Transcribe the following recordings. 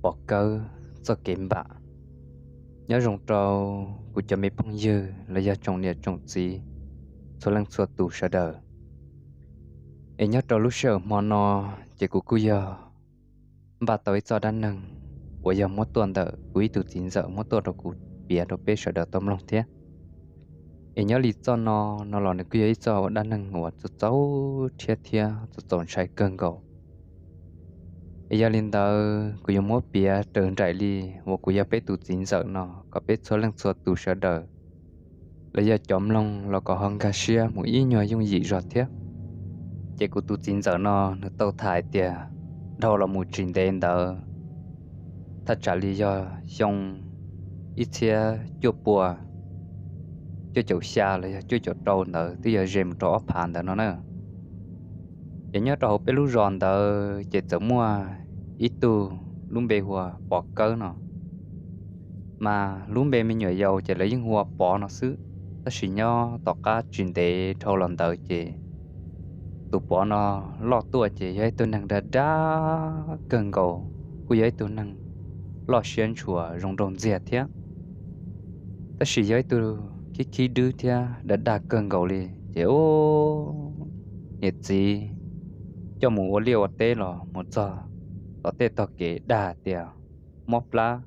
Pov Kawb txoj kev npam. Nyob zoo rau kuv cov me phooj ywg los yog tsoom niam tsoom txiv txhua leej txhua tus sawv daws. Es nyob rau lub sij hawm hmo no ces kuv kuj yog npaj tau ib txoj dab neeg uas yog muab tuaj ntawm kuv ib tug txiv ntxawm muab tuaj rau kuv piav rau peb sawv daws tau mloog thiab. Es nyob li txoj no, no los nws kuj yog ib txoj dab neeg uas txaus txaus rhiab thiab txaus txaus ntshai kawg nkaus. Es yog li ntawd kuv yuav muab piav raws nraim li uas kuv yog peb tus txiv ntxawm no kom peb txhua leej txhua tus sawv daws los yog cov mloog los kom ho nkag siab mus ib nyuag yooj yim zog thiab. Ces kuv tus txiv ntxawm no nws tau tham hais tias dhau los mus tsis ntev ntawd, thaj tsam li yog xyoo ib txhiab cuaj pua cuaj caum xya los yog cuaj caum rau ntawd twb yog ze mus rau ob phav ntawd no na. Ces nyob rau hauv peb lub zos ntawd ces txawm muaj ib tug lub npe hu ua Pov Kawb no, mas lub npe me nyuam yaus ces lawv yeej hu ua Pov no xwb. Tab sis nyob tom qab tsis ntev dhau los ntawd ces tus Pov no loj tuaj ces yog ib tug neeg dag dag kawg nkaus, kuj yog ib tug neeg loj siab ntshua zoo nraug ntxiag thiab. Tab sis yog ib tug khib khib dwb thiab dag dag kawg nkaus li ces ub, niam txiv coj mus ua liaj ua teb los mus txog tom tej tog kev dag tias mob plab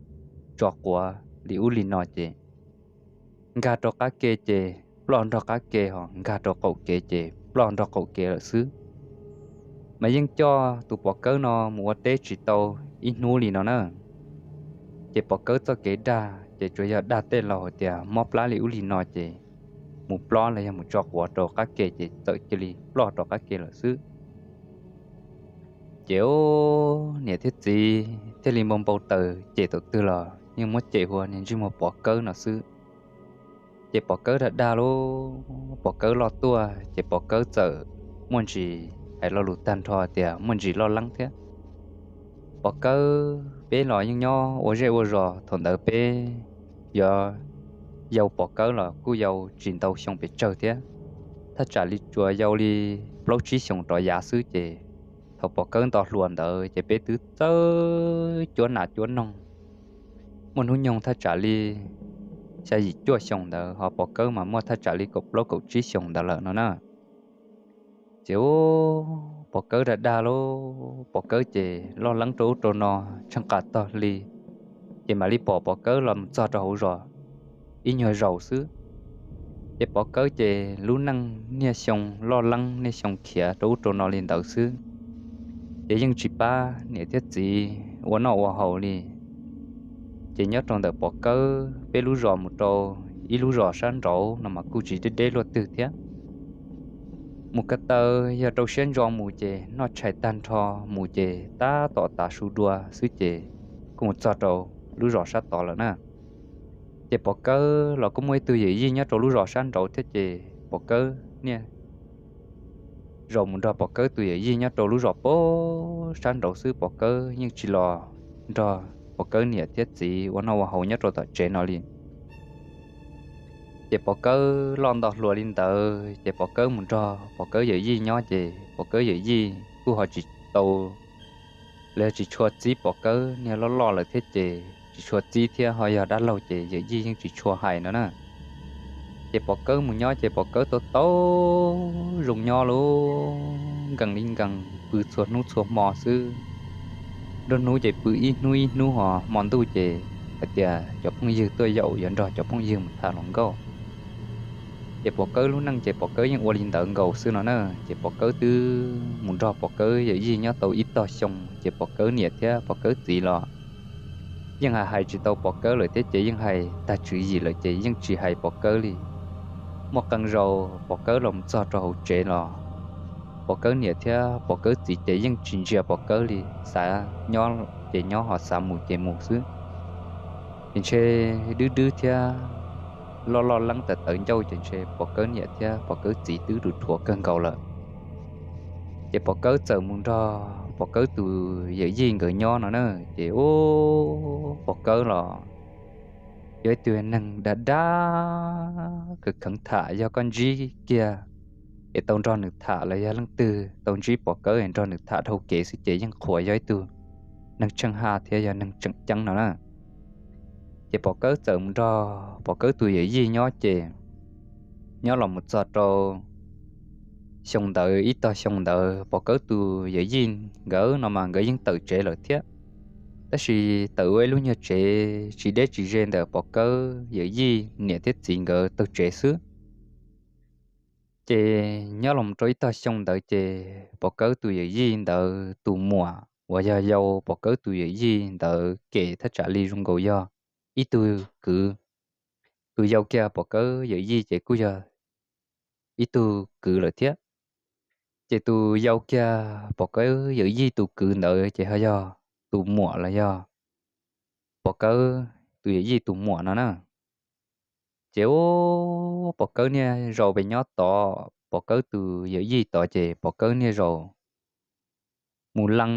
tso quav li ub li no ces nkag rau qab ke ces ploj nrog qab ke, ho nkag rau qaum kev ces ploj nrog qaum kev lawm xwb. Mas yeej coj tus Pov Kawb no mus ua teb tsis tau ib hnub li no na. Ces Pov Kawb txoj kev dag ces tsuas yog dag tej laus hais tias mob plab li ub li no ces mus plob los yog mus tso quav rau qab ke ces txawm cia li ploj rau qab ke lawm xwb. Ces niam thiab txiv thiaj li npau npau taws cem thaum twg los yeej muab cem hu ua niag ntsej muag Pov Kawb no xwb. Ces Pov Kawb dag dag lauj, Pov Kawb loj tuaj ces Pov Kawb txawm muaj ntsis, hais lo lus tag nrho tias muaj ntsis loj leeb thiab. Pov Kawb peb los yeej nyob ua zej ua zos, thaum ntawd peb yuav yau Pov Kawb los kuj yau tsis ntau xyoo pes tsawg thiab, thaj tsam li tsuas yau li plaub tsib xyoos rov yav xwb ces thaum Pov Kawb nto hluas ntawd ces peb twb txawj cuab nas cuab noog, muaj hnub nyoog thaj tsam li xya yim cuaj xyoos ntawd, ho Pov Kawb mas muaj thaj tsam li kaum plaub kaum tsib xyoos ntawd lawm no na. Ces ub, Pov Kawb dag dag lauj, Pov Kawb ces loj leeb rau ub rau no, tsheej qas tog hli ces mam li pom Pov Kawb los mus txog rau hauv zos ib nyuag zaus xwb. Ces Pov Kawb ces lub neej niaj xyoo loj leeb niaj xyoo khiav rau ub rau no li ntawd xwb, ces yeej tsis pab niam thiab txiv ua noj ua haus li. Ces nyob rau ntawm Pov Kawb peb lub zos mus rau ib lub zos sab nraud no mas kuj tsis deb deb luaj twg thiab. Mus ko taw yog rau siab ntso mus ces noj tshais tag nrho mus ces tab tom tav su dua xwb ces kuj mus txog rau lub zos sab tod lawm na. Ces Pov Kawb los kuj muaj ib tug yawm yij nyob rau lub zos sab nraud thiab ces Pov Kawb niaj zaus mus nrog Pov Kawb tus yawm yij nyob rau lub zos pem sab nraud xwb, Pov Kawb yeej tsis los nrog Pov Kawb niam thiab txiv ua noj ua haus nyob rau tom tsev no li. Ces Pov Kawb loj nto hluas li ntawd ces Pov Kawb mus nrog Pov Kawb yawm yij nyob ces Pov Kawb yawm yij kuj ho tsis tau, los yog tsis tshua txib Pov Kawb, niag loj loj lawm thiab ces tsis tshua txib thiab, ho yog dab laug ces yawm yij yeej tsis tshua hais no na. Ces Pov Kawb mus nyob ces Pov Kawb tau tau zoo nyob lauj, nkees li nkees, pw txhua hnub txhua hmo xwb. Nruab hnub ces pw ib hnub ib hnub, ho hmo ntuj ces hais tias cov phooj ywg tuaj yaum yuav nrog cov phooj ywg mus tham hluas nkauj. Ces Pov Kawb lub neej ces Pov Kawb yeej ua li ntawd nkaus xwb no na. Ces Pov Kawb twb mus nrog Pov Kawb yawm yij nyob tau ib tog xyoo ces Pov Kawb niam thiab Pov Kawb txiv los yeej hais hais tsis tau Pov Kawb lawm thiab ces yeej hais tag tswv yim lawm ces yeej tsis hais Pov Kawb li. Muaj qee zaus Pov Kawb los mus txog rau hauv tsev los Pov Kawb niam thiab Pov Kawb txiv ces yeej tsis ntsia Pov Kawb li, xav nyob ces nyob, ho xav mus ces mus xwb. Ces ntshe dwb dwb thiab loj loj leeb tawv tawv ncauj ces ntshe Pov Kawb niam thiab Pov Kawb txiv twb dhuav kawg nkaus lawm. Ces Pov Kawb txawm mus nrog Pov Kawb tus yawm yij nkawd nyob no na. Ces ub, Pov Kawb los yog ib tug neeg dag dag kawg, kheev tham, yog koj ntsib kiag es tau nrog nws tham los yog leej twg tau ntsib Pov Kawb es nrog nws tham dhau kev xwb ces yeej qhuas yog ib tug neeg tsheej haj thiab yog neeg tseem ceeb no na. Ces Pov Kawb txawm mus nrog Pov Kawb tus yawm yij nyob ces nyob los mus txog rau xyoo ntawd, ib tog xyoo ntawd Pov Kawb tus yawm yij nkawd no mas nkawd yeej tawm tsev lawm thiab, tab sis tawm ua ib lub nyuag tsev tsis deb tsis ze ntawm Pov Kawb yawm yij niam thiab txiv nkawd tawg tsev xwb. Ces nyob los rau ib tog xyoo ntawd ces Pov Kawb tus yawm yij ntawd tus muam uas yog yau Pov Kawb tus yawm yij ntawd kem thaj tsam li zoo nkaus yog ib tug kwv. Tus yau kiag Pov Kawb yawm yij ces kuj yog ib tug kwv lawm thiab. Ces tus yau kiag Pov Kawb yawm yij tus kwv ntawd ces ho yog tus muam los yog Pov Kawb tus yawm yij tus muam no na. Ces ub, Pov Kawb niaj zaus pem nyob tod, Pov Kawb tus yawm yij tod ces Pov Kawb niaj zaus mus leej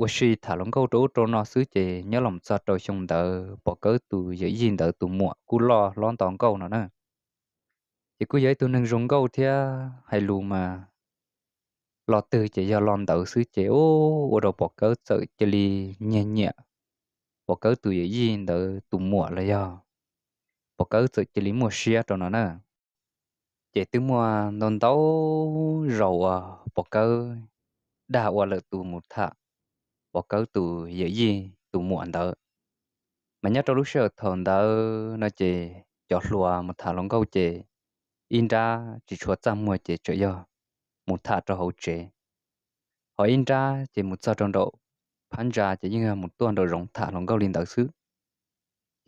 ua si tham hluas nkauj rau ub rau no xwb ces nyob los txog rau xyoo ntawd Pov Kawb tus yawm yij ntawd tus muam kuj loj hlob nto nkauj no na. Ces kuj yog ib tug neeg zoo nkauj thiab hais lus mas lo twg ces yog lo ntawd xwb ces ub, ua rau Pov Kawb txawm cia li nyiag nyiam Pov Kawb tus yawm yij ntawd tus muam los yog Pov Kawb txawm cia li muaj siab rau no na. Ces twb muaj ntau ntau zaus uas Pov Kawb dag ua lawm tus mus tham Pov Kawb tus yawm yij tus muam ntawd. Mas nyob rau lub sij hawm thaum ntawd no ces cov hluas mus tham hluas nkauj ces ib nrab tsis tshua txaj muag ces tseem yog mus tham rau hauv tsev, ho ib nrab ces mus txog rau nraum phab ntsa ces yeej yog mus tuaj nraum zoov tham hluas nkauj li ntawd xwb.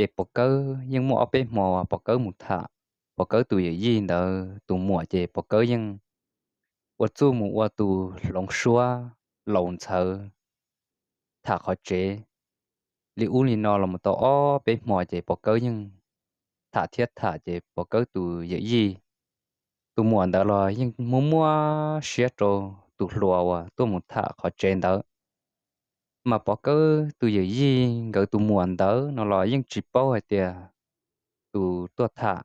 Ces Pov Kawb yeej muaj ob peb hmo Pov Kawb mus tham Pov Kawb tus yawm yij ntawd tus muam ces Pov Kawb yeej ua txuj mus ua tus hloov suab laus ntxhawv tham qhov tsev li ub li no los mus tau ob peb hmo ces Pov Kawb yeej tham thiab tham ces Pov Kawb tus yawm yij tus muam ntawd los yeej muaj muaj siab rau tus hluas uas tuaj mus tham qhov tsev ntawd. Mas Pov Kawb tus yawm yij nkawd tus muam ntawd no los yeej tsis paub hais tias tus tuaj tham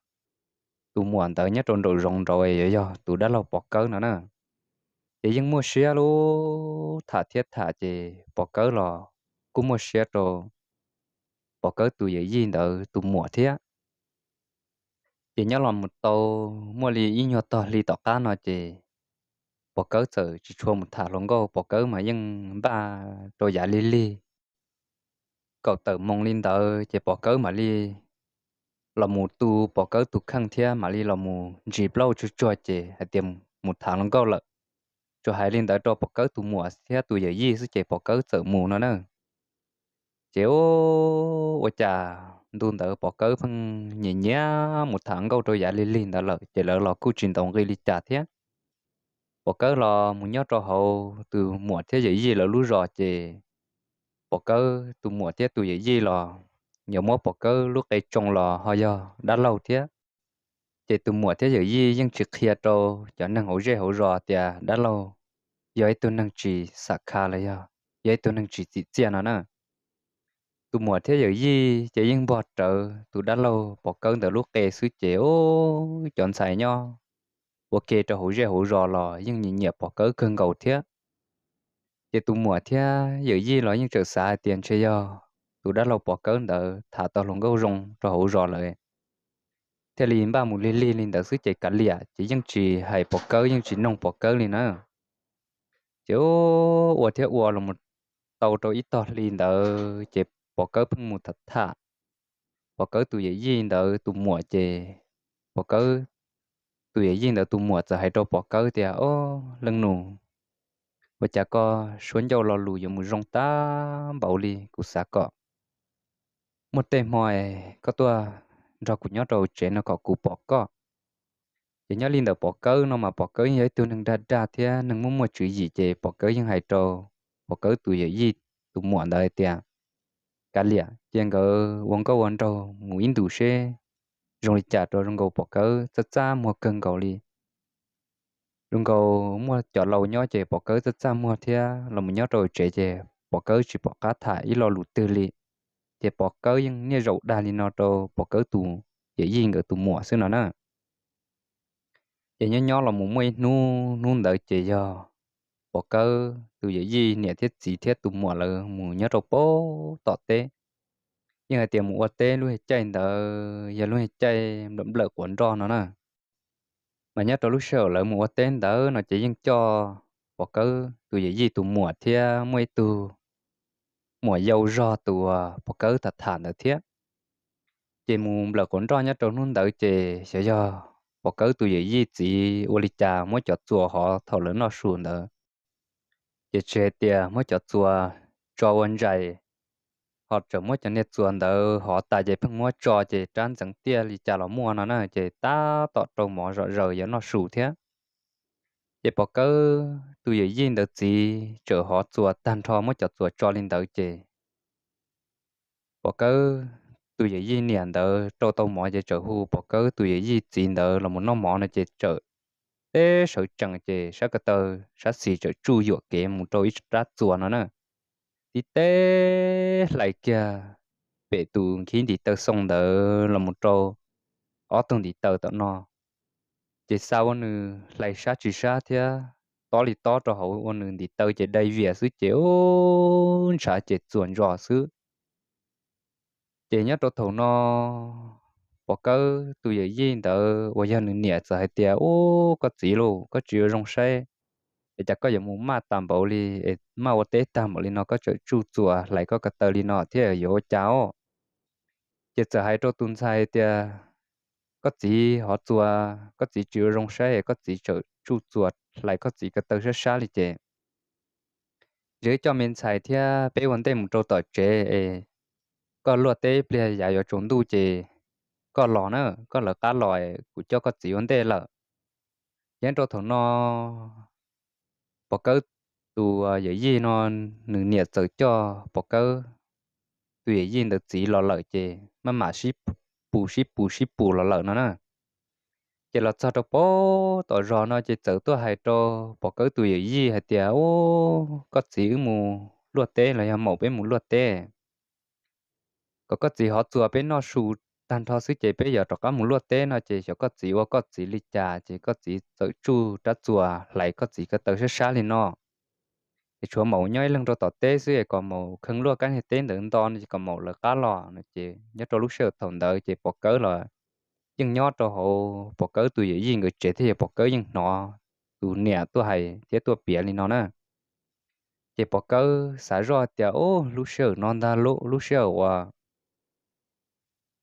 tus muam ntawd nyob rau nraum zoov nraud yuav yog tus dab laug Pov Kawb no na. Ces yeej muaj siab lub tham thiab tham ces Pov Kawb los kuj muaj siab rau Pov Kawb tus yawm yij ntawd tus muam thiab. Ces nyob los mus tau muaj li ib nyuag tog hli tom qab no ces Pov Kawb txawm tsis tshua mus tham hluas nkauj, Pov Kawb mas yeej npaj rau yav lig lig kaum tawm moos li ntawd ces Pov Kawb mam li los mus tu Pov Kawb tus kheej thiab mam li los mus ntsis plaub tsuag tsuag ces hais tias mus tham hluas nkauj lawm. Tsuas hais li ntawd rau Pov Kawb tus muam thiab tus yawm yij xwb ces Pov Kawb txawm mus no na. Ces ua cas ntu ntawd Pov Kawb pheej nyiam nyiam mus tham nkauj rau yav lig lig ntawd lawm ces lawv los kuj tsis ntaus nqi li cas thiab. Pov Kawb los mus nyob rau hauv tus muam thiab yawm yij lawv lub zos ces Pov Kawb tus muam thiab tus yawm yij los yuav muab Pov Kawb lub qe tsoo los ho yog dab laug thiab. Ces tus muam thiab yawm yij yeej tsis qhia rau cov neeg hauv zej hauv zos tias dab laug yog ib tug neeg tsis xam kha los yog yog ib tug neeg tsis txim txiaj no na. Tus muam thiab yawm yij ces yeej npog rawv tus dab laug Pov Kawb ntawd lub qe xwb ces ub, cov ntxhais nyob ua ke rau hauv zej hauv zos los yeej nyiam nyiam Pov Kawb kawg nkaus thiab. Ces tus muam thiab yawm yij los yeej txawm xav hais tias ntshe yog tus dab laug Pov Kawb ntawd tham tau hluas nkauj zoo rau hauv zos lawm thiaj li npaj mus lig lig li ntawd xwb ces kav liam ces yeej tsis hais Pov Kawb yeej tsis noog Pov Kawb li na. Ces ua thiab ua los mus tau rau ib tog hli ntawd ces Pov Kawb pheej mus tham tham Pov Kawb tus yawm yij ntawd tus muam ces Pov Kawb tus yawm yij ntawd tus muam txawm hais rau Pov Kawb tias, Ob, leej nus, ua cas koj suab ncauj lo lus yuav mus zoo tag npaum li? Kuv xav kom muaj tej hmo koj tuaj nrog kuv nyob rau tsev no kom kuv pom koj. Ces nyob li ntawd Pov Kawb no mas Pov Kawb yeej yog ib tug neeg dag dag thiab neeg muaj muaj tswv yim ces Pov Kawb yeej hais rau Pov Kawb tus yawm yij tus muam ntawd hais tias, Kav liam, cia nkawd ua nkauj ua nraug mus ib ntus seb zoo li cas rau zoo nkaus Pov Kawb txaj txaj muag kawg nkaus li. Zoo nkaus muaj cov laus nyob ces Pov Kawb txaj txaj muag thiab los mus nyob rau tsev ces Pov Kawb tsis pom qab tham ib lo lus twg li. Ces Pov Kawb yeej niaj zaus dag li no rau Pov Kawb tus yawm yij nkawd tus muam xwb no na. Ces nyob nyob los mus muaj ib hnub, hnub ntawd ces yog Pov Kawb tus yawm yij niam thiab txiv thiab tus muam lawv mus nyob rau pem tom teb. Yeej hais tias mus ua teb lub caij ntawd yog lub caij nplawm nplawm quav nroj no na. Mas nyob rau lub sij hawm lawv mus ua teb ntawd no ces yeej coj Pov Kawb tus yawm yij tus muam thiab muaj ib tug muam yau zog tus uas Pov Kawb tham tham ntawd thiab. Ces mus nplawm quav nroj nyob rau hnub ntawd ces xyov yog Pov Kawb tus yawm yij txiv ua li cas muab cov txuas hov thaum lawv noj su ntawd, ces tsis hais tias muab cov txuas tso ua ntsais, ho tseem muab cov niag txuas ntawd hov tas ces pheej muab tso ces rab ntxeev tiaj li cas los muaj no na, ces tab tom rau mov zom zaws yuav noj su thiab. Ces Pov Kawb tus yawm yij ntawd txiv txawm hov txuas tag nrho muab cov txuas tso li ntawd ces Pov Kawb tus yawm yij niam ntawd rau tau mov ces txawm hu Pov Kawb tus yawm yij txiv ntawd los mus noj mov no ces txawm teb sawv tsees ces sab ko taw sab xis txawm tsuj yuam kev mus rau ib rab txuas no na, tib teb hlais kiag pem tus nkhib ntiv taw xoo ntawd los mus rau ob tug ntiv taw tom no. Ces xa ua nws hlais sab tsis sab thiab tob li tob rau hauv ua nws ntiv taw ces dai vias xwb ces ub ntshav ces txuas ntsos xwb. Ces nyob rau thaum no Pov Kawb tus yawm yij ntawd uas yog nws niam txawm hais tias, Ub, koj txiv lauj, koj tsis ua zoo saib es cas koj yuav mus maj tas npaum li, es maj ua teb tag npaum li no koj tseem tsuj txuas hlais koj ko taw li no thiab yuav ua cas os? Ces txawm hais rau tus ntxhais tias, Koj txiv hov txuas, koj txiv tsis ua zoo saib es koj txiv tseem tsuj txuas hlais koj txiv ko taw sab sab li ces ntshe coj me ntxhais thiab peb ua ntej mus rau tom tsev es koj luaj teb pliag yav yuav tsaus ntuj ces koj los na, koj lawv qab los es kuv coj koj txiv ua ntej lawm. Ces rau thaum no Pov Kawb tus yawm yij no nws niam txawm coj Pov Kawb tus yawm yij ntawd txiv los lawm ces maj mam sib pus sib pus sib pus los lawm no na. Ces los txog rau pem tom zos no ces txawm tuaj hais rau Pov Kawb tus yawm yij hais tias, Ub, koj txiv wb mus luaj teb los yog maum peb mus luaj teb, kom koj txiv hov txuas peb noj su tag nrho xwb ces peb yuav rov qab mus luaj teb no ces xyov koj txiv ua koj txiv li cas ces koj txiv txawm tsuj rab txuas hlais koj txiv ko taw sab sab li no. Es tshuav maum nyob ib leeg rau tom teb xwb es kom maum kheev luaj kab niag teb ntawd nto no ces kom maum lawv qab los no ces nyob rau lub sij hawm thaum ntawd ces Pov Kawb los yeej nyob rau hauv Pov Kawb tus yawm yij nkawd tsev thiab yog Pov Kawb yeej hnov tus niam tuaj hais thiab tuaj piav li no na. Ces Pov Kawb xav zoj tias, Ub, lub sij hawm no ntag lauj, lub sij hawm uas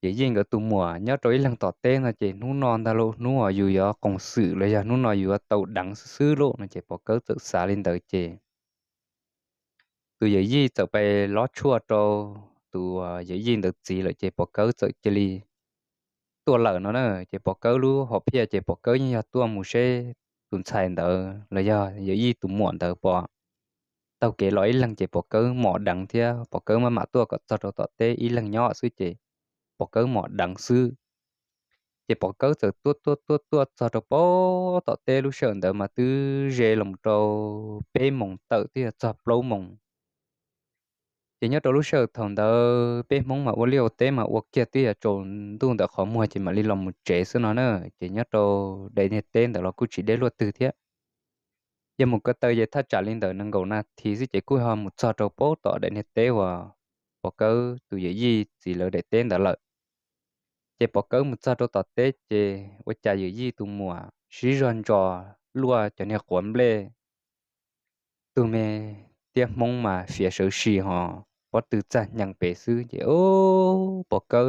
yawm yij nkawd tus muam nyob rau ib leeg tom teb no ces hnub no ntag lauj, hnub uas yus yuav qoos xwm los yog hnub no yus yuav tau deev xwb xwb lauj no ces Pov Kawb txawm xav li ntawd ces tus yawm yij txawm pais lob tshuaj rau tus yawm yij ntawd txiv lawm ces Pov Kawb txawm cia li tuaj lawm no na. Ces Pov Kawb lub hom phiaj ces Pov Kawb yeej yog tuaj mus seb tus ntxhais ntawd los yog yawm yij tus muam ntawd puas taug kev los ib leeg ces Pov Kawb mom deev thiab Pov Kawb maj mam tuaj kom txog rau tom teb ib leeg nyob xwb ces Pov Kawb mom deev xwb. Ces Pov Kawb txawm tuaj tuaj tuaj tuaj txog rau pem tom teb, lub sij hawm ntawd mas twb ze los rau peb moos tawm twb yog txog plaub moos. Ces nyob rau lub sij hawm thaum ntawd peb Hmoob mas ua liaj ua teb mas ua kiag twb yog tsaus ntuj ntawm qhov muag ces mam li los mus tsev xwb no na. Ces nyob rau daim niag teb ntawd los kuj tsis deb luaj twg thiab. Yog mus ko taw ces thaj tsam li ntawm nees nkaum nas this xwb ces kuj ho mus txog rau pem tom daim niag teb uas Pov Kawb tus yawm yij txiv lawv daim teb ntawd lawm. Ces Pov Kawb mus txog rau tom teb ces ua cas yawm yij tus muam sib zog ntsos luaj cov niag quav nplej, tug me tiab Hmoob mas fiav sawv si ho pob tw txaj hneev pem xwb ces, Ub, Pov Kawb,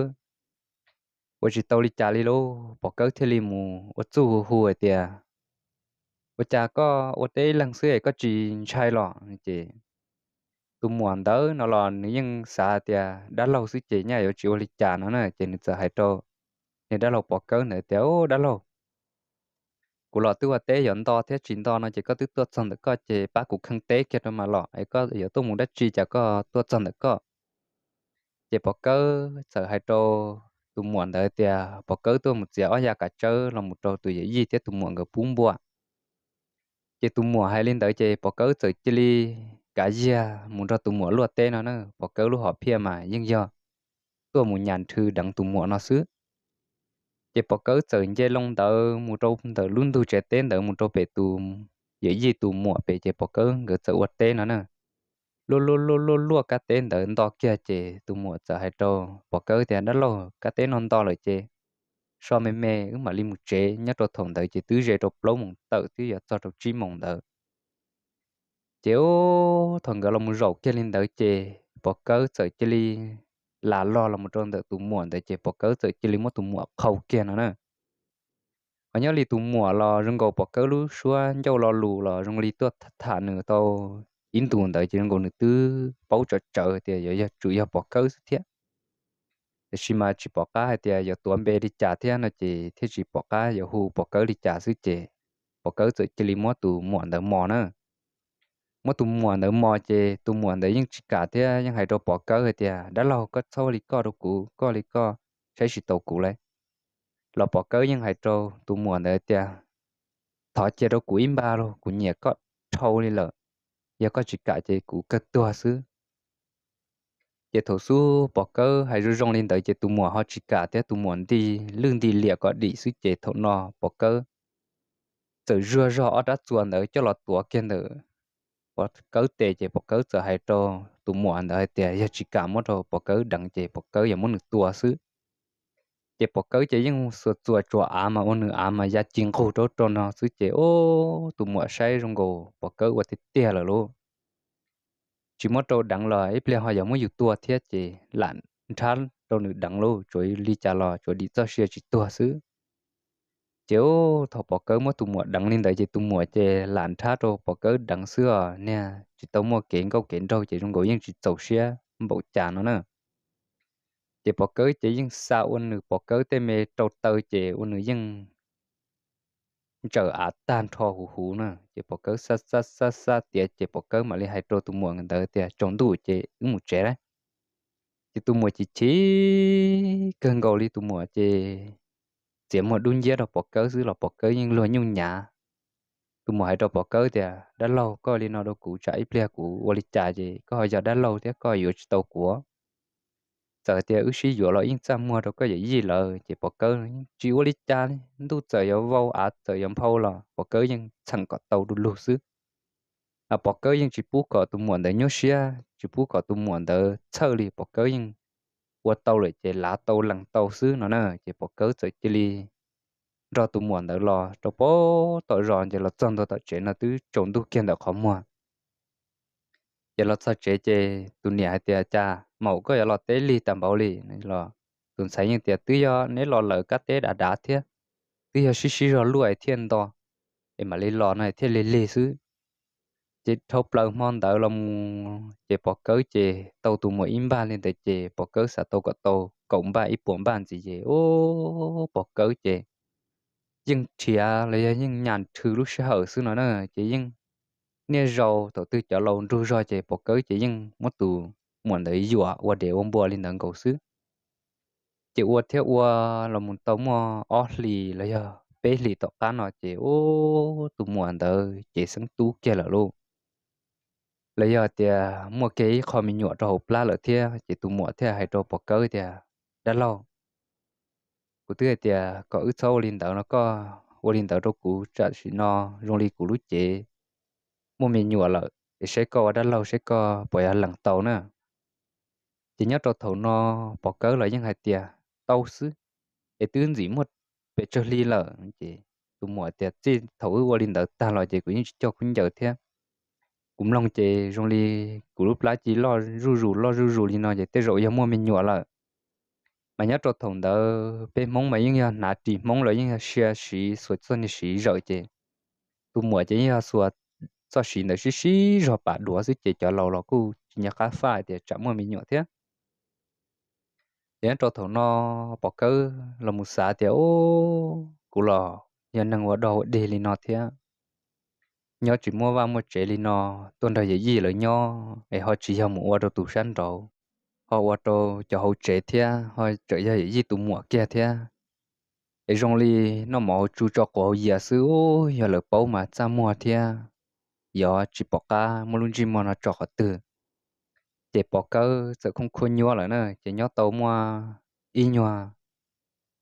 ua tsis tau li cas li lauj. Pov Kawb thiaj li mus ua txuj hu hu hais tias, Ua cas koj ua teb ib leeg xwb es koj tsis ntshai los? Ces tus muam ntawd no los nws yeej xav tias dab laug xwb ces nyaj yuav tsis ua li cas no na. Ces nws txawm hais rau niag dab laug Pov Kawb ntawd tias, Ub, dab laug, kuv los twb ua teb, yuav nto thiab tsis nto no ces koj twb tuaj txog ntawm koj ces pab kuv kheej teb kiag rau mas los es koj yuav tuaj mus dab tsi cas koj tuaj txog ntawm koj? Ces Pov Kawb txawm hais rau tus muam ntawd tias Pov Kawb tuaj mus txiav ob yav kav tsawb los mus rau tus yawm yij thiab tus muam nkawd pub npua. Ces tus muam hais li ntawd ces Pov Kawb txawm cia li kav yiag mus nrog tus muam luaj teb no na. Pov Kawb lub hom phiaj mas yeej yog tuaj mus nyas nrhw deev tus muam no xwb. Ces Pov Kawb txawm nce loo ntawd mus rau ntawm lub ntug tsev teb ntawd mus rau pem tus yawm yij tus muam pem ces Pov Kawb nkawd txawm ua teb no na. Luaj luaj luaj luaj luaj kab teb ntawd nto kiag ces tus muam txawm hais rau Pov Kawb tias, Dab laug, kab teb no nto lawm ces so me me wb mam li mus tsev. Nyob rau thaum ntawd ces twb ze rau plaub moos tawm twb yuav txog rau tsib moos ntawd. Ces ub, thaum nkawd los mus zaum kiag li ntawd ces Pov Kawb txawm cia li las los los mus rau ntawm tus muam ntawd ces Pov Kawb txawm cia li muab tus muam qhau kiag no na. Ho nyob li tus muam los zoo nkaus Pov Kawb lub suab ncauj lo lus los zoo li tuaj tham nws tau ib ntus ntawd ces zoo nkaus nws twb paub tsawv tsawv tias yuav yog tsum yog Pov Kawb xwb thiab. Tiam sis mas tsis pom qab hais tias yuav tuav npe li cas thiab no ces thiaj tsis pom qab yuav hu Pov Kawb li cas xwb ces Pov Kawb txawm cia li muab tus muam ntawd mos na. Muab tus muam ntawd mos ces tus muam ntawd yeej tsis kam thiab yeej hais rau Pov Kawb hais tias, Dab laug, koj txhob ua li koj rau kuv, koj li koj saib tsis taus kuv lauj. Los Pov Kawb yeej hais rau tus muam ntawd tias, Thov cia rau kuv ib npaj lauj, kuv nyiam koj dhau li lawm, yog koj tsis kam ces kuv kawg tuag xwb. Ces thaum xub Pov Kawb hais zoo zoo li ntawd ces tus muam ho tsis kam thiab tus muam nti lwj nti liam kom dim xwb ces thaum no Pov Kawb txawm zuag zog ob rab txuas ntawd coj los tuav kiag ntawm Pov Kawb tes ces Pov Kawb txawm hais rau tus muam ntawd hais tias yog tsis kam muab rau Pov Kawb deev ces Pov Kawb yuav muab nws tua xwb. Ces Pov Kawb ces yeej xuas txuas tsuas av mas ua nws av mas ya ci nqug rau rau no xwb ces ub, tus muam saib zoo nkaus Pov Kawb ua tiag tiag lawm lauj. Tsis muab rau deev los ib pliag ho yog muab yus tua thiab ces lam nrhab rau nws deev lauj, tsuav li cas los tsuav dim txoj sia tsis tuag xwb. Ces ub, thaum Pov Kawb muab tus muam deev li ntawd ces tus muam ces lam nrhab rau Pov Kawb deev xwb os, niag tsis tau muaj kev nkauj kev nraug ces zoo nkaus yeej tsis txaus siab npaum cas no na. Ces Pov Kawb ces yeej xa ua nws Pov Kawb tej me rau taw ces ua nws yeej ntsaws av tag nrho huv huv na. Ces Pov Kawb xa xa xa xa tiav ces Pov Kawb mam li hais rau tus muam ntawd tias, Tsaus ntuj ces wb mus tsev lauj. Ces tus muam chim chim kawg nkaus li, tus muam ces txiav muag dub nciab rau Pov Kawb xwb los Pov Kawb yeej luag nyuj nyav. Tus muam hais rau Pov Kawb tias, Dab laug, koj li no rau kuv tsam ib pliag kuv ua li cas ces koj ho yog dab laug thiab koj yuav tsis tau kuv. Txawm tias wb sib yuav los yeej txaj muag rau koj yawm yij lawm. Ces Pov Kawb tsis ua li cas li, ntuj txawm yuav vau av txawm yuav nphau los Pov Kawb yeej txheem kom tau du lug xwb. Pov Kawb yeej tsis pub kom tus muam ntawd nyuaj siab, tsis pub kom tus muam ntawd txhawj li, Pov Kawb yeej ua tau lawm ces lav tau lees tau xwb no na. Ces Pov Kawb txawm cia li nrog tus muam ntawd los rau pem tom zos ces los txog ntua tom tsev no twb tsaus ntuj kiag ntawm qhov muag. Ces los txog tsev ces tus niam hais tias, Cas maum koj yuav los teb lig tas npaum li? Los tus ntxhais yeej tias, Twb yog neb los lawm kab teb dav dav thiab, twb yog sib sib zog luaj es thiaj nto, es mam li los no thiaj lig lig xwb. Ces dhau plaws hmo ntawd los mus ces Pov Kawb ces tau tus muam ib npaj li ntawd ces Pov Kawb xav tau kom tau kaum npaj ib puas npaj ntxiv ces ub, Pov Kawb ces yeej nrhiav los yog yeej nyas nrhw lub sij hawm xwb no na. Ces yeej niaj zaus thaum twg cov laus nrug zog ces Pov Kawb ces yeej muab tus muam ntawd yuam ua dev ua npua li ntawd nkaus xwb. Ces ua thiab ua los mus tau muaj ob hlis los yog peb hlis tom qab no ces ub, tus muam ntawd ces xeeb tub kiag lawm lauj. Los yog tias muaj kiag ib qho me nyuam rau hauv plab lawm thiab ces tus muam thiaj hais rau Pov Kawb tias, Dab laug, kuv twb hais tias kom wb txhob ua li ntawd no, koj ua li ntawd rau kuv, tam sim no zoo li kuv lub cev muaj me nyuam lawm es saib koj ua dab laug saib koj puas yog lees tau na. Ces nyob rau thaum no Pov Kawb los yeej hais tias, Tau xwb, es twb ntxim muaj pes tsawg hli lawm. Ces tus muam tias, Txij thaum wb ua li ntawd tag los ces kuv yeej tsis coj khaub ncaws thiab. Kuv mloog ces zoo li kuv lub plab ci loj zuj zus loj zuj zus li no ces tej zaum yog muaj me nyuam lawm. Mas nyob rau thaum ntawd peb Hmoob mas yeej yog hnav ris Hmoob los yeej yog sia siv xuas txoj niag siv zawm ces tus muam ces yeej yog xuas txoj siv ntawd sib sib zog pam duav xwb ces cov laus los kuj tsis nco qab faj tias tsam muaj me nyuam thiab. Ces nyob rau thaum no Pov Kawb los mus xav tias, Ub, kuv los yog neeg ua dog ua dig li no thiab, nyob tsis muaj vaj muaj tsev li no, tuaj nrog yawm yij lawv nyob es ho tsis yog mus ua rau tus sab nraud, ho ua rau cov hauv tsev thiab ho tseem yog yawm yij tus muam kiag thiab. Es zoo li noj mov hauv tsu tso quav hauv yias xwb, ub, yog lawv paub mas txaj muag thiab, yog tsis pom qab muab lub ntsej muag no tso qhov twg. Ces Pov Kawb txawm khooj khuab nyuab lawm na, ces nyob tau muaj ib nyuag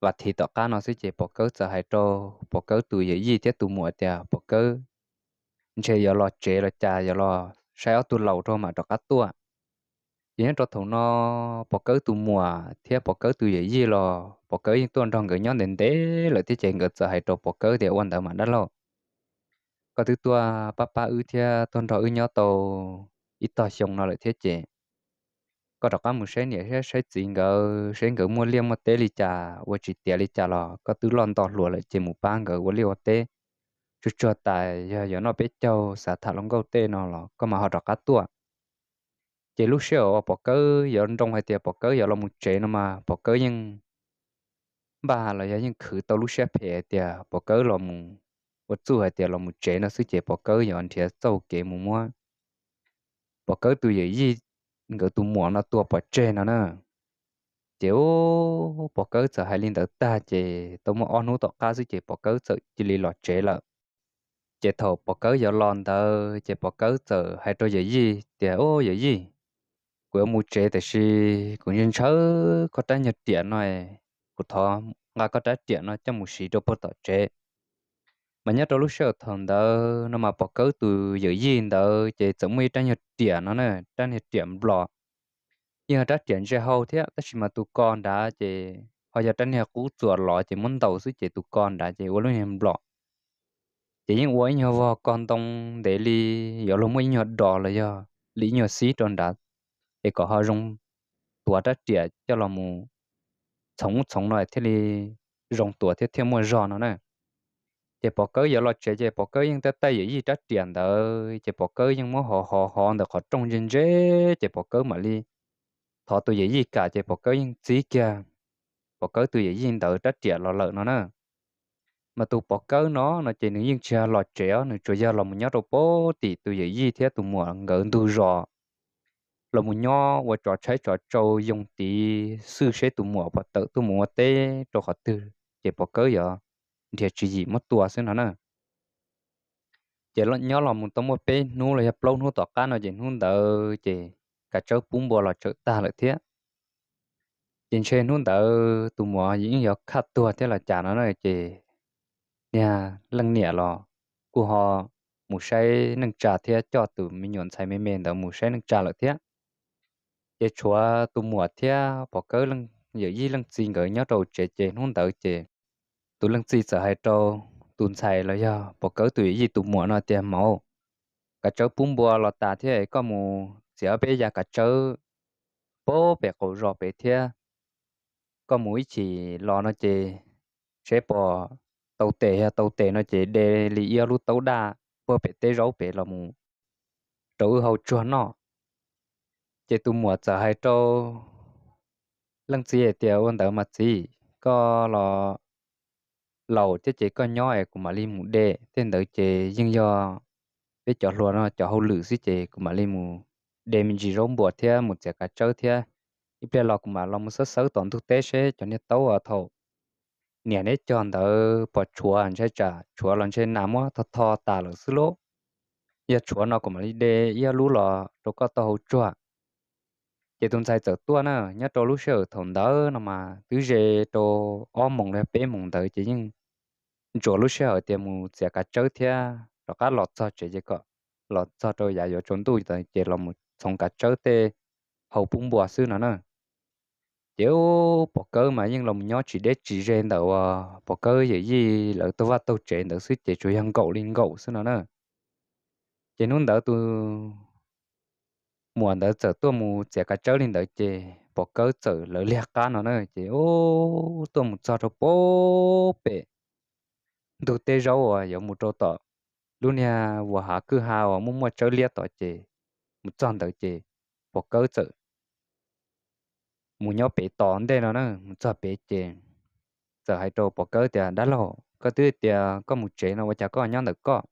vas thiv tom qab no xwb ces Pov Kawb txawm hais rau Pov Kawb tus yawm yij thiab tus muam tias, Pov Kawb, ntshe yuav los tsev los cas, yuav los saib ob tug laus rau mam rov qab tuaj. Ces nyob rau thaum no Pov Kawb tus muam thiab Pov Kawb tus yawm yij los Pov Kawb yeej tuaj nrog nkawd nyob ntev ntev lawm thiab ces nkawd txawm hais rau Pov Kawb tias, Ua ntawd mas dab laug, koj twb tuaj pab pab wb thiab tuaj nrog wb nyob tau ib tog xyoo no lawm thiab ces koj rov qab mus saib niam thiab saib txiv nkawd, saib nkawd muaj liaj muaj teb li cas, ua tsis tiav li cas los koj twb loj nto hluas lawm ces mus pab nkawd ua liaj ua teb tsuag tsuag tas, yog yuav noj peb caug xav tham hluas nkauj tej no los koj mam ho rov qab tuaj. Ces lub sij hawm uas Pov Kawb yuav nroo hais tias Pov Kawb yuav los mus tsev no mas Pov Kawb yeej npaj los yog yeej khwv tau lub siab phem hais tias Pov Kawb los mus, ua txuj hais tias los mus tsev no xwb ces Pov Kawb yuav nrhiav txoj kev mus muab Pov Kawb tus yawm yij nkawd tus muam no tua pov tseg no na. Ces ub, Pov Kawb txawm hais li ntawd tag ces tau muaj ob hnub tom qab xwb ces Pov Kawb txawm cia li los tsev lawm. Ces thaum Pov Kawb yuav los ntawd ces Pov Kawb txawm hais rau yawm yij tias, Ub yawm yij, kuv yuav mus tsev tiam sis kuv ntshaw ntshaw koj rab nyuag riam no, kuv thov nqa koj rab riam no coj mus siv rau puag tom tsev. Mas nyob rau lub sij hawm thaum ntawd no mas Pov Kawb tus yawm yij ntawd ces txawm muaj ib rab nyuag riam no na, rab nyuag riam nplos. Yeej yog rab riam ntsia hau thiab tab sis mas tus ko nrad ces ho yog rab niag qub txuas los ces muab ntaus xwb ces tus ko nrad ces ua lub niag nplos. Ces yeej ua ib nyuag vog koj ntoo ntev li yuav luag muaj ib nyuag dos los yog li ib nyuag xib rau nrad, es kom ho zoo tuav rab riam coj los mus txhoov ub txhoov no thiaj li zoo tuav thiab thiaj muaj zog no na. Ces Pov Kawb yuav los tsev ces Pov Kawb yeej taij taij yawm yij rab riam ntawd ces Pov Kawb yeej muab hov hov hov ntawm qhov rooj ntse ntse, ces Pov Kawb mam li thov tus yawm yij kam ces Pov Kawb yeej txib kiag Pov Kawb tus yawm yij ntawd rab riam los lawm no na. Mas tus Pov Kawb no no ces nws yeej tsis yog los tsev os, nws tsuas yog los mus nyob rau pem tim tus yawm yij thiab tus muam nkawd ntug zos, los mus nyob ua tsov tshaib tsov tsau yoo tid xwb seb tus muam puas tawm tuaj mus ua teb rau qhov twg ces Pov Kawb yuav nrhiav tswv yim muab tua xwb no na. Ces nyob los mus tau muaj peb hnub los yog plaub hnub tom qab no ces hnub ntawd ces kav tsawb pub npua los tsawm tag lawm thiab. Ces ntshe hnub ntawd tus muam yeej yuav khaj tuag thiab los cas no na ces niag leej niam los kuj ho mus saib neej tsa thiab coj tus me nyuam ntxhais me me ntawd mus saib neej tsa lawm thiab. Ces tshuav tus muam thiab Pov Kawb yawm yij leej txiv nkawd nyob rau tsev ces hnub ntawd ces tus leej txiv txawm hais rau tus ntxhais los yog Pov Kawb tus yawm yij tus muam no tias, Maum, kav tsawb pub npua los tas thiab, koj mus txiav ob peb yav kav tsawb pem qaum zos pem thiab, koj mus ib chim los no ces seb puas tau tes, yog tau tes no ces de li ib ob lub taub daj puag pem teb zaub pem los mus rau wb hau tsuag noj. Ces tus muam txawm hais rau leej txiv hais tias, Ua ntawd mas txiv, koj los laus thiab ces koj nyob es kuv mam li mus de. Tej ntawd ces yeej yog peb cov hluas no cov hauj lwm xwb ces kuv mam li mus de me ntsis zaub npua thiab mus txiav kav tsawb thiab. Ib pliag los kuv mam los mus xawb xawb tom ntug teb seb cov niag taub uas thaum niam neb cog ntawd puas tshuav, ntshai tsam tshuav los ntshe nas muab tho tho tas lawm xwb lauj. Yog tshuav no kuv mam li de ib ob lub los rau koj tau hau tsuag. Ces tus ntxhais txawm tuaj na, nyob rau lub sij hawm thaum ntawd no mas twb ze rau ob moos los yog peb moos ntawd ces yeej ntsuas lub sij hawm tias mus txiav kav tsawb thiab rov qab los txog tsev ces kom los txog rau yav yuav tsaus ntuj ntawd ces los mus txhoov kav tsawb tej hau pub npua xwb no na. Ces ub, Pov Kawb mas yeej los mus nyob tsis deb tsis ze ntawm uas Pov Kawb yawm yij lawv taug vaj taug tsev ntawd xwb ces tsuas yog nkaum li nkaum xwb no na. Ces hnub ntawd tus muam ntawd txawm tuaj mus txiav kav tsawb li ntawd ces Pov Kawb txawm lawv liag qab no na ces ub, tuaj mus txog rau pem ntug teb zaub uas yuav mus rau tom lub niag vuas hav kwj ha uas muaj muaj tsawb liab tod ces mus txog ntawd ces Pov Kawb txawm mus nyob pem tos ntej no na. Mus txog pem ces txawm hais rau Pov Kawb tias, Dab laug, koj twb tias koj mus tsev no ua cas koj nyob ntawm koj?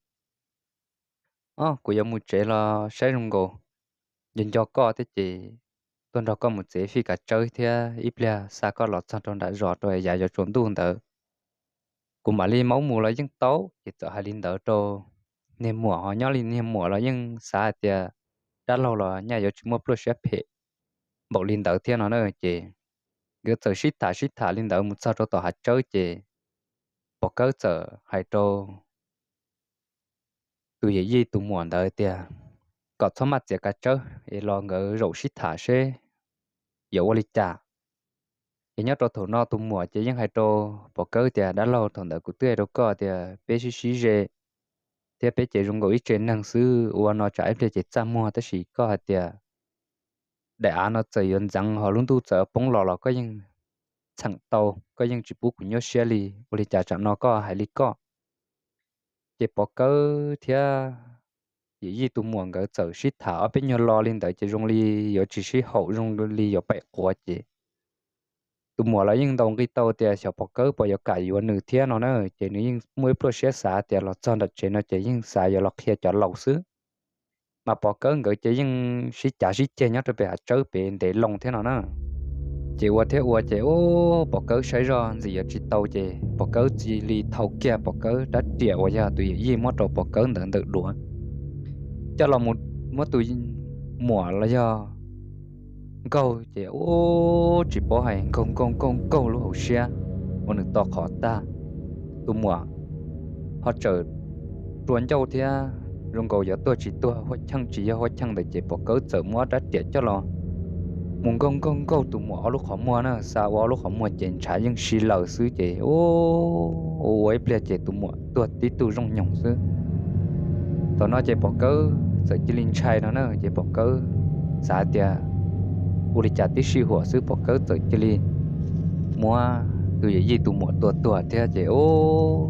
Ob, kuv yuav mus tsev los saib zoo nkaus nco nco koj thiab ces tuaj nrog koj mus txiav fij kav tsawb thiab ib pliag xa koj los txog rau nram zos rau yav yuav tsaus ntuj ntawd kuv mam li maub mus los yeej tau. Ces txawm hais li ntawd rau niag muam, ho nyob li niag muam los yeej xav hais tias dab laug los nyaj yuav tsis muaj pluaj siab phem npaum li ntawd thiab no na. Ces nkawd txawm sib tham sib tham li ntawd mus txog rau tom hav tsawb ces Pov Kawb txawm hais rau tus yawm yij tus muam ntawd tias kom txhob maj txiav kav tsawb es los nkawd zaum sib tham seb yuav ua li cas. Ces nyob rau thaum no tus muam ces yeej hais rau Pov Kawb tias, dab laug, thaum ntawd kuv twb hais rau koj tias peb sib sib ze thiab peb ces zoo nkaus ib tse neeg xwb, ua no tsam ib pliag ces txaj muag, tab sis koj hais tias daim av no txawm yuav ntxeev ho lub ntuj txawm poob los los koj yeej txheem tau, koj yeej tsis pub kuv nyuaj siab li, ua li cas tsam no koj hais li koj. Ces Pov Kawb thiab yawm yij tus muam nkawd txawm sib tham ob peb nyuag lo li ntawd ces zoo li yuav tsis sib haum, zoo li yuav paim quav ces tus muam los yeej ntaus nqi tau tias xyov Pov Kawb puas yuav kam yuav nws thiab no na, ces nws yeej muaj ib pluaj siab xav tias los txog nram tsev no ces yeej xav yuav los qhia cov laus xwb. Mas Pov Kawb nkawd ces yeej sib cav sib ceg nyob rau pem hav tsawb pem ntev loo thiab no na. Ces ua thiab ua ces ub, Pov Kawb saib zoj ntxim yuav tsis tau ces Pov Kawb cia li thau kiag Pov Kawb rab riam uas yog tus yawm yij muab rau Pov Kawb ntawd ntawm duav coj los mus muab tus muam los yog nkaug ces ub, tsis paub hais nkaug nkaug nkaug nkaug lub hauv siab uas nws to qhov tag. Tus muam ho tseem rua ncauj thiab zoo nkaus yuav tuag tsis tuag, huaj cheej tsis yog huaj cheej ntawd ces Pov Kawb txawm muab rab riam coj los mus nkaug nkaug nkaug tus muam ob lub qhov muag na, xa ua ob lub qhov muag ces ntshav yeej si laws xwb ces ub, ua ua ib pliag ces tus muam tuag tib tug zooj nyoog xwb. Thaum no ces Pov Kawb txawm cia li ntshai no na, ces Pov Kawb xav tias ua li cas tib sij huam xwb Pov Kawb txawm cia li muab tus yawm yij tus muam tua tuag thiab ces ub,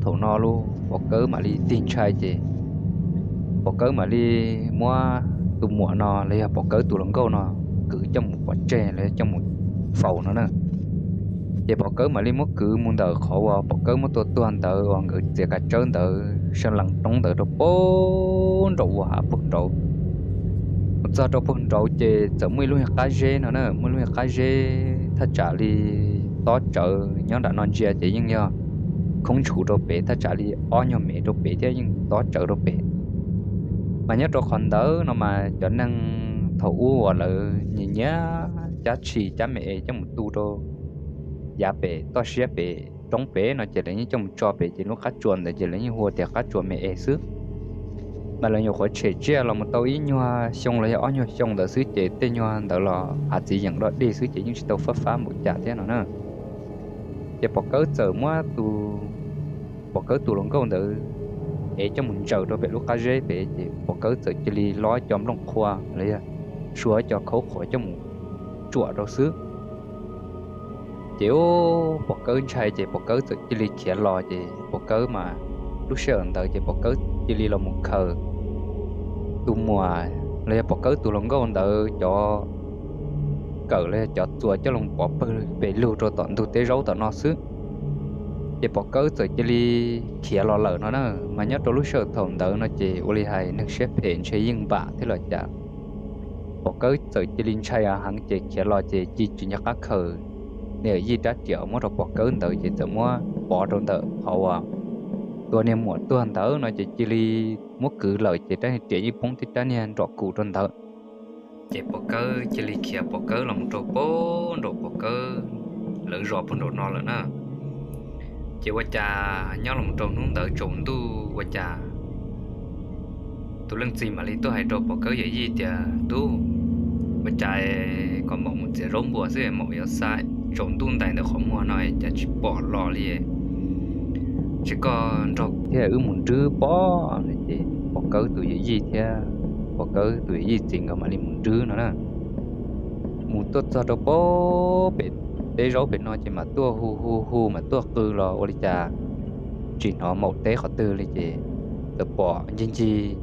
thaum no lub Pov Kawb mam li tig ntshai ces Pov Kawb mam li muab tus muam no los yog Pov Kawb tus hluas nkauj no kwv coj mus pov tseg los yog coj mus faus no na. Ces Pov Kawb mam li muab kwv mus ntawm qhov uas Pov Kawb muab tua tuag ntawd uas nkawd txiav kav tsawb ntawd sab lees roob ntawd rau puag nraum uas hav puag nraud. Mus txog rau puag nraud ces txawm muaj ib lub qab zeb no na, muaj ib lub qab zeb thaj tsam li tob tsawv nyob nram no ntsia ces yeej yog khoob ntshuv rau pem thaj tsam li ob nyuag mev rau pem thiab yeej tob tsawv rau pem. Mas nyob rau qhov ntawd no mas cov neeg thaum ub uas lawv nyiam nyiam cab tshis cab me es coj mus tu rau yav pem toj siab pem roob pem no ces lawv yeej coj mus tso pem ces lub qab tsua ntawd ces lawv yeej hu tias qab tsua me es xwb. Mas lawv nyuam qhuav tshem tsiaj los mus tau ib nyuag xyoo los yog ob nyuag xyoo ntawd xwb ces tej nyuag ntawd los hav txiv yeem dog dig xwb ces yeej tsis tau fab fab npaum cas thiab no na. Ces Pov Kawb txawm muab tus, Pov Kawb tus hluas nkauj ntawd es coj mus ntsaws rau pem lub qab zeb pem ces Pov Kawb txawm cia li lob cov nplooj qhuav los yog suav cov khaub qhuav coj mus tsuam rau xwb. Ces ub, Pov Kawb ntshai ces Pov Kawb txawm cia li khiav los ces Pov Kawb mas lub sij hawm ntawd ces Pov Kawb cia li los mus khaws tus muam los yog Pov Kawb tus hluas nkauj ntawd cov kawm los yog cov txuas coj los pov pawg pes lug rau tom ntug teb zaub tom no xwb. Ces Pov Kawb txawm cia li khiav los lawm no na. Mas nyob rau lub sij hawm thaum ntawd no ces ua li hais neeg siab phem ntshe yeej npam thiab los cas, Pov Kawb txawm cia li ntshai heev ces khiav los ces cia tsis nco qab khaws niag yij rab riam muab rau Pov Kawb ntawd ces txawm muab pov rau ntawm qhov uas tua niag muam tuag ntawd no ces cia li muab kwv lawm ces rab niag riam yeej poob tib rab niag nrom kus rau ntawd. Ces Pov Kawb cia li khiav Pov Kawb los mus rau puag nraum Pov Kawb lawv zos puag nraum no lawm na. Ces ua cas nyob los rau hnub ntawd tsaus ntuj ua cas tus leej txiv mam li tuaj hais rau Pov Kawb yawm yij tias, tub, ua cas kom maum mus txiav zaub npua xwb maum yuav xa tsaus ntuj ntais ntawm qhov muag no cas tsis pom los li. Ces koj nrog thiab wb mus nrwb pob. Ces Pov Kawb tus yawm yij thiab Pov Kawb tus yawm yij txiv nkawd mam li mus nrwb no na. Mus tuaj txog rau puag pem teb zaub pem no ces mam tuaj hu hu hu mam tuaj qw los ua li cas tsis hnov maum teb qhov twg li ces txawm pom ncig ncig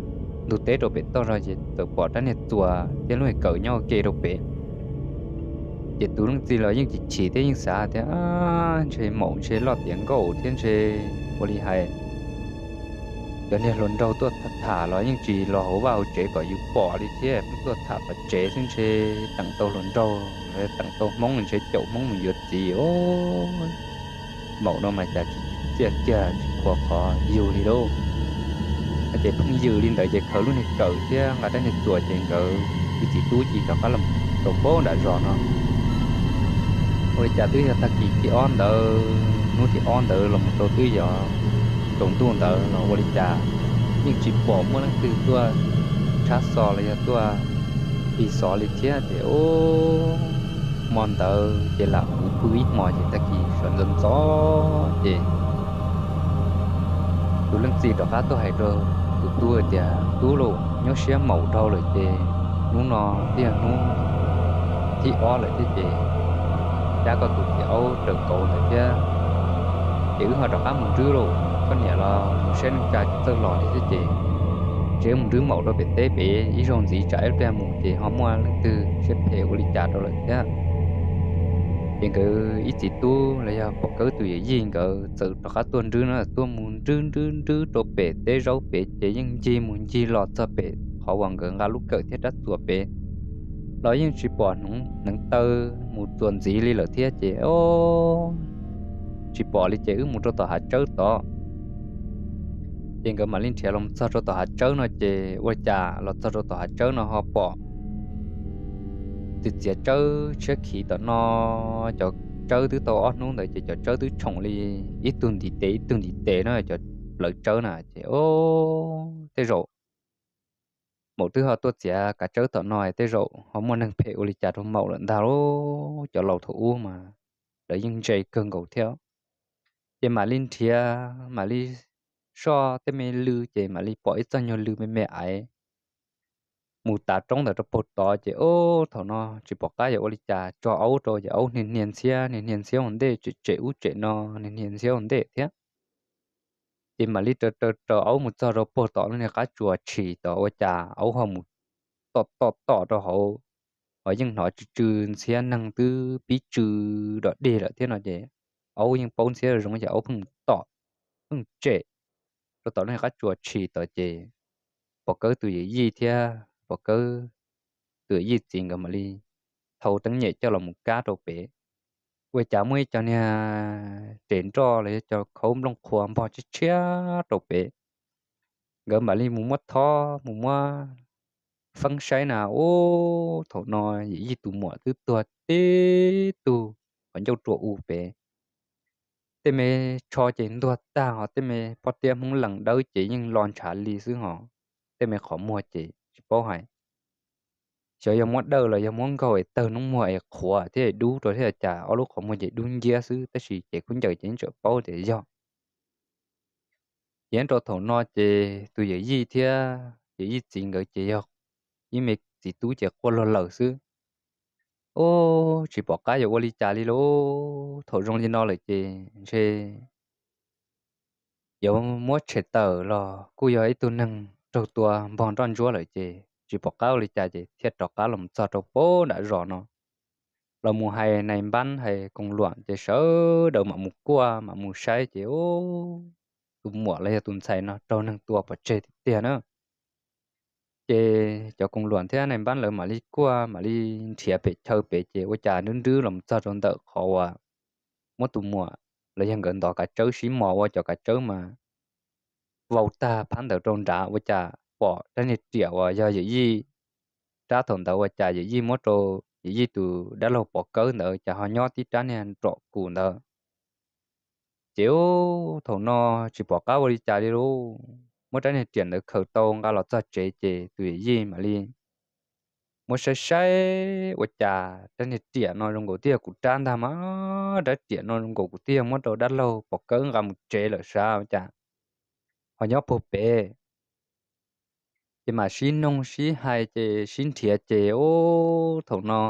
ntug teb rau pem toj zog ces txawm pom rab niag txuas thiab lub niag kawm nyob ua ke rau pem. Ces tus leej txiv los yeej chim chim thiab yeej xav tias, ntshe maum ntshe loj tiav nkauj thiab ntshe ua li hais cov niag hluas nraug tuaj tham los yeej tsis los hauv vaj hauv tsev kom yus pom li thiab, pheej tuaj tham tom tsev xwb ntshe teem tau hluas nraug los teem tau hmoob ntshe caum hmoob mus yuav txiv os. Maum no mas cas tsis txiaj kiag tsis qhuas qhov yus li lauj. Ces pheej yws li ntawd ces khaws lub niag kawm thiab nqa rab niag txuas ces nkawd ib txiv tub cia li rov qab los rau puag nram zos no. Ua li cas twb yog tag kis thib ob ntawd, hnub thib ob ntawd los mus rau twb yog tsaus ntuj ntawd los ua li cas yeej tsis pom muaj leej twg tuaj tshab xov los yog tuaj tig xov li thiab ces ub, hmo ntawd ces lam mus pw ib hmos ces tag kis sawv ntxov ntxov ces tus leej txiv rov qab tuaj hais rau tus tub tias, Tub lauj, nyuaj siab maum dhau lawm ces hnub no twb yog hnub thib ob lawm thiab ces cab koj tus txiv aub raws kauv ntawd thiab ces wb ho rov qab mus nrwb lauj. Koj niam los mus saib neej tsa tsis txawj los li thiab ces ntshe mus nrwb maum rau pem teb pem ib zaug ntxiv tsam ib pliag mus ces ho muaj leej twg siab phem ua li cas rau lawm thiab. Ces nkawd ib txiv tub los yog Pov Kawb tus yawm yij nkawd txawm rov qab tuaj nrwb no, tuaj mus nrwb nrwb nrwb rau pem teb zaub pem ces yeej ncig mus ncig los txog pem qhov uas nkawd nqa lub kawm thiab rab txuas pem los yeej tsis pom hneev taw mus txuas ntxiv li lawm thiab ces o tsis pom li ces wb mus rau tom hav tsawb tod. Ces nkawd mam li nrhiav los txog rau tom hav tsawb no ces ua cas los txog rau tom hav tsawb no ho pom txiav txiav tsawb tshiab khiv tom no. Cov tsawb twb tau ob hnub ntawd ces cov tsawb twb tshoom li ib tug ntiv tes ib tug ntiv tes no cov plawv tsawb na ces o tej zaum maum twb ho tuaj txiav kav tsawb tom no tej zaum ho muaj neeg phem ua li cas rau maum lawm ntag lauj. Cov laus thaum ub mas lawv yeej ntse kawg nkaus thiab. Ces mam li nrhiav mam li soj tej me lw ces mam li pom ib txoj nyuag lw me me aiv mus tav roob ntawd rau puag tod ces o thaum no tsis pom qab yuav ua li cas, tso aub rau ces aub hnia hnia ntxhiab hnia hnia ntxhiab ua ntej tsem tsem ub tsem no, hnia hnia ntxhiab ua ntej thiab. Ces mam li raws raws raws aub mus txog rau puag tom lub niag qab tsuas tshis tod ua cas aub ho mus tom tom tom rau hauv, ho yeej hnov tsw tsw ntxhiab neeg twb pib tsw dog dig lawm thiab no ces aub yeej paub ntxhiab zoo ces aub pheej tom pheej tsem rau tom lub niag qab tsuas tshis tod ces Pov Kawb tus yawm yij thiab Pov Kawb tus yawm yij txiv nkawd mam li thau teeb nyem coj los mus kab rau pem. Ua cas muaj ib co niag res nroj los yog cov khaub nplooj qhuav npog tshiab tshiab rau pem. Nkawd mam li mus muab thob mus muab feeb saib na, ub, thaum no yawm yij tus muam twb tuag tib tug qhov ncauj rua u pem. Tej me tsho ces ntuag tag, ho tej me pob tiab hmoob lees dawb ces yeej lo ntshav li xwb, ho tej me qhov muag ces tsis paub hais xyov yog muab dawj los yog muab nkaug es tawg noob muag es qhuav thiab es dub rau thiab cas ob lub qhov muag ces dub nciab xwb, tab sis cev khaub ncaws ces yeej tseem paub tias yog. Ces nyob rau thaum no ces tus yawm yij thiab yawm yij txiv nkawd ces yog ib me txiv tub ces quaj luag lawm xwb. Ub, tsis pom qab yuav ua li cas li lauj, thaum zoo li no lawm ces ntshe yuav muab tshem tawm los kuj yog ib tug neeg raug tua npog nroj ntsuab lawm ces tsis pom qab ua li cas ces thiaj rov qab los txog rau puag nram zos no los mus hais nais npab hais koos luam ces sawv daws mam mus kuaj mam mus saib ces tus muam los yog tus ntxhais no raug neeg tua pov tseg tiag tiag na. Ces cov koos luam thiab nais npab lawv mam li kuaj mam li nrhiav pem chaw pem ces ua cas nrwb nrwb los txog rau ntawm qhov uas muab tus muam los yog nkawd ntov kav tsawb sib mos ua cov kav tsawb mas vau tag phab ntawd rau nrad ua cas pom rab niag riam uas yog yawm yij rab thaum ntawd ua cas yawm yij muab rau yawm yij tus dab laug Pov Kawb ntawd cas ho nyob tib rab niag nrom kum ntawd. Ces ub, thaum no tsis pom qab ua li cas li lauj, muab rab niag riam ntawd khaws tau nqa los txog tsev ces tus yawm yij mam li muab saib saib ua cas rab niag riam no zoo nkaus twb yog kuv rab ntag mas, rab riam no zoo nkaus kuv twb yog muab rau dab laug Pov Kawb nqa mus tsev lawm sav ua cas ho nyob puag pem. Ces mam sib noog sib hais ces sib nrhiav ces ub, thaum no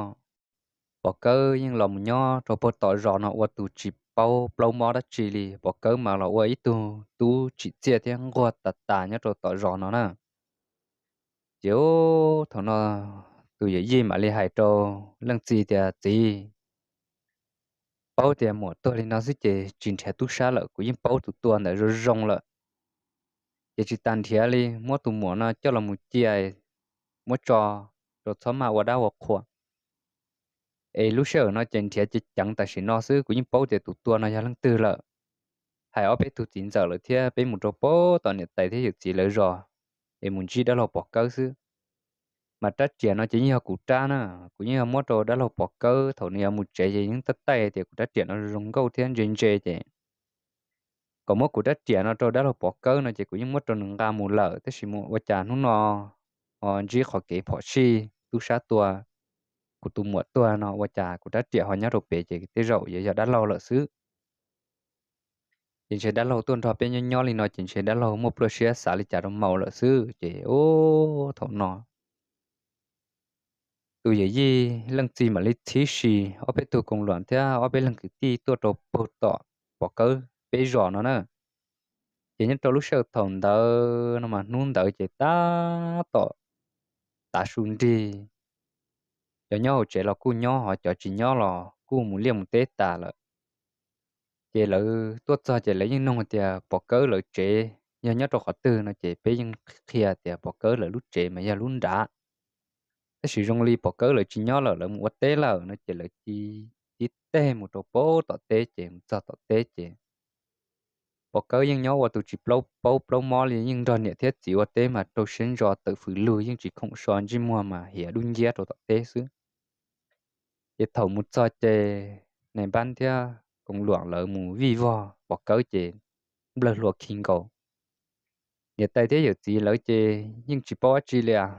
Pov Kawb yeej los mus nyob rau puag tom zos no ua tus tsis paub plaub mob dab tsi li. Pov Kawb mas los ua ib tug tub tsim txiaj thiab nquag tas tas nyob rau tom zos no na. Ces ub, thaum no tus yawm yij mam li hais rau leej txiv tias, Txiv, paub tias muam tuag li no xwb ces tsis nrhiav tub sab lawm, kuv yeej paub tus tua ntawd zoo zoo lawm. Ces tsis tas nrhiav li, muab tus muam no coj los mus cia, muab tso rau txhob maj ua dab ua qhua. Es lub sij hawm no ces nrhiav ceev ceev tam sim no xwb, kuv yeej paub tias tus tua no yog leej twg lawm. Hais ob peb tug txiv ntxawm lawm thiab peb mus rau puag tom niam tais thiab yawm txiv lawv zos es mus ntsib dab laug Pov Kawb xwb. Mas rab riam no ces yeej yog kuv rab na, kuv yeej yog muab rau dab laug Pov Kawb, thaum nws yuav mus tsev ces yeej taij taij tias kuv rab riam no zoo nkauj thiab ntse ntse ces kom muab kuv rab riam no rau dab laug Pov Kawb no ces kuv yeej muab rau nws nqa mus lawm, tab sis mus ua cas hnub no ho ntsib qhov kev phom sij tub sab tua, kuv tus muam tuag no ua cas kuv rab riam ho nyob rau pem ces tej zaum yuav yog dab laug lawm xwb. Ces ntshe dab laug tuaj nrog peb nyob nyob li no ces ntshe dab laug muaj pluaj siab xav li cas rau maus lawm xwb ces ub thaum no tus yawm yij leej txiv mam li txhib si ob peb tug koos luam thiab ob peb leeg kwv tij tuaj rau puag tom Pov Kawb peb zos no na. Ces nyob rau lub sij hawm thaum ntawd no mas hnub ntawd ces tab tom tav su nrig, cov nyob hauv tsev los kuj nyob ho cov tsis nyob los kuj mus liaj mus teb tas lawm. Ces lawv tuaj txog ces lawv yeej nug tias Pov Kawb lawv tsev yog nyob rau qhov twg no ces peb yeej qhia tias Pov Kawb lawv lub tsev mas yog lub nrad. Tab sis zoo li Pov Kawb lawv tsis nyob lawm, lawv mus ua teb lawm no ces lawv cia li teb mus rau puag tom teb ces mus txog tom teb ces Pov Kawb yeej nyob ua tus tsis paub plaub mob li, yeej nrog niam thiab txiv ua teb mas rau siab ntso tawm fws lug, yeej tsis khoom so, ntsej muag mas hiav dub nciab rau tom teb xwb. Ces thaum mus txog ces nais npab thiab koos luam lawv mus vij vog Pov Kawb ces nplawg hlua khi nkaus. Niam tais thiab yawm txiv lawv ces yeej tsis paub dab tsi li as,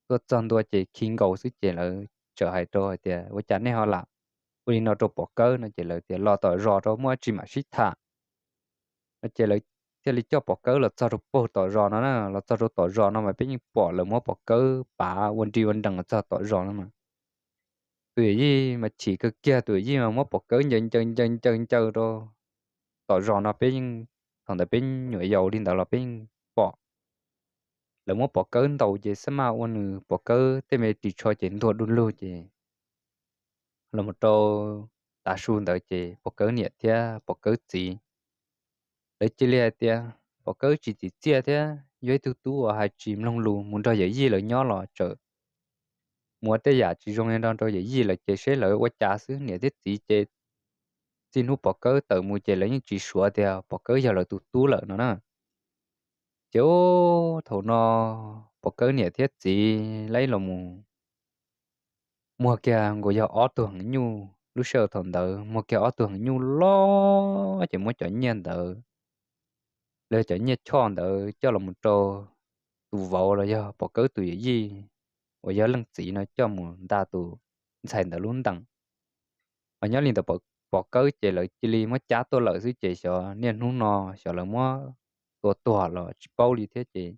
tuaj txog ntua ces khi nkaus xwb ces lawv txawm hais rau hais tias ua cas nej ho lam ua li no rau Pov Kawb no ces lawv tias los tom zos rau muaj dab tsi mam sib tham no ces lawv thiaj li coj Pov Kawb los txog rau puag tom zos no na. Los txog rau tom zos no mas peb yeej pom lawv muab Pov Kawb pav ua nri ua nrees los txog tom zos no mas tus yawm yij mas chim kawg kiag, tus yawm yij mas muab Pov Kawb ncaws ncaws ncaws ncaws ncaws rau tom zos no peb yeej, thaum ntawd peb nyuam yaus li ntawd los peb yeej pom lawv muab Pov Kawb ntaus ces xab maj ua nws Pov Kawb tej me ris tsho ces ntuag du lug ces los mus rau tav su ntawd ces Pov Kawb niam thiab Pov Kawb txiv lawv cia li hais tias Pov Kawb tsis txim txiaj thiab yog ib tug tub uas hais tsis mloog lus, mus nrog yawm yij lawv nyob los txawm muab tej yam tsis zoo li no rau yawm yij lawv ces seb lawv ua cas xwb. Niam thiab txiv ces txij hnub Pov Kawb tawm mus ces lawv yeej tsis suav tias Pov Kawb yog lawv tus tub lawm no na. Ces ub thaum no Pov Kawb niam thiab txiv lawv los mus muag kiag nkaus yog ob tug heev nyuj, lub sij hawm thaum ntawd muag kiag ob tug heev nyuj loj ces muab cov nyiaj ntawd, los yog cov nyiaj choj ntawd coj los mus rau tus vauv los yog Pov Kawb tus yawm yij uas yog leej txiv no coj mus nta tus ntxhais ntawd lub ntees. Mas nyob li ntawd Pov Kawb ces lawv cia li muab cab tuaj lawm xwb ces xyov niaj hnub no xyov lawv muab tua tuag los tsis paub li thiab ces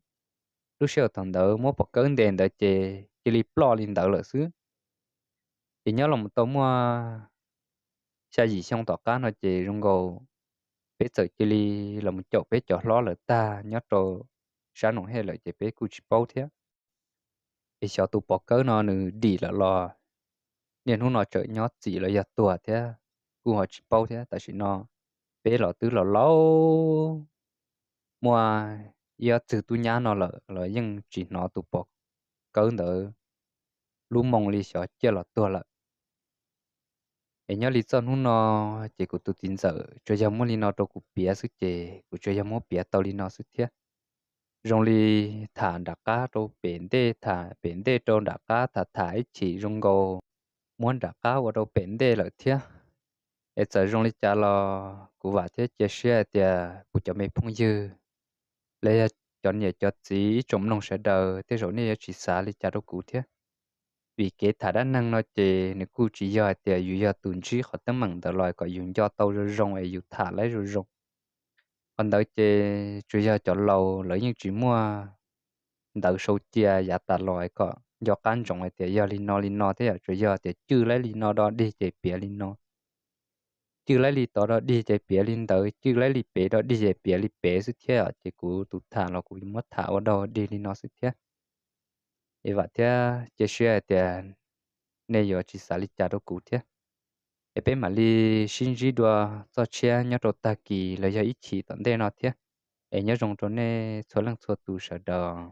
lub sij hawm thaum ntawd muab Pov Kawb ntes ntawd ces cia li ploj li ntawd lawm xwb. Ces nyob los tau muaj xya yim xyoo tom qab no ces zoo nkaus peb txawm cia li los mus caum peb cov hlob lawm tag nyob rau sab Noom Hej lawm ces peb kuj tsis paub thiab. Es xyov tus Pov Kawb no nws dim lawm los niaj hnub no tseem nyob txim los yog tuag thiab kuj ho tsis paub thiab. Tam sim no peb los twb laus laus muaj ib ob txwg tub nyab no lawm los yeej tsis hnov tus Pov Kawb ntawd lub moo li, xyov ciaj los tuag lawm. Es nyob li txoj hnub no ces kuv tus txiv ntxawm tsuas yog muab li no rau kuv piav xwb ces kuv tsuas yog muab piav tau li no xwb thiab. Zoo li tham nram qab rau pem ntej, tham pem ntej rau nram qab, tham tham ib chim zoo nkaus muab nram qab ua rau pem ntej lawm thiab. Es txawm zoo li cas los kuv vam thiab cia siab hais tias kuv cov me phooj ywg los yog cov niam cov txiv ib tsoom mloog sawv daws tej zaum nej yuav tsis xav li cas rau kuv thiab. Vim kev tham dab neeg no ces nws kuj tsis yog hais tias yus yog tus ntsib qhov teeb meem ntawd los kom yus nco tau zoo zoo es yus tham laib zoo zoo. Qhov ntawd ces tsuas yog cov laus lawv yeej tsis muaj ntawv sau cia yav tas los kom nco qab ntsoov hais tias yog li no li no thiab yom. Tsuas yog tias cwj laib li no do dig ces piav li no, cwj laib li tod do dig ces piav li ntawd, cwj laib li pem do dig ces piav li pem xwb thiab. Ces kuv tus tham los kuv muab tham ua dog dig li no xwb thiab. Es vam thiab cia siab hais tias nej yuav tsis xav li cas rau kuv thiab. Es peb mam li sib ntsib dua txoj tshiab nyob rau tag kis los yog ib chim tom ntej no thiab. Es nyob zoo rau nej txhua leej txhua tus sawv daws.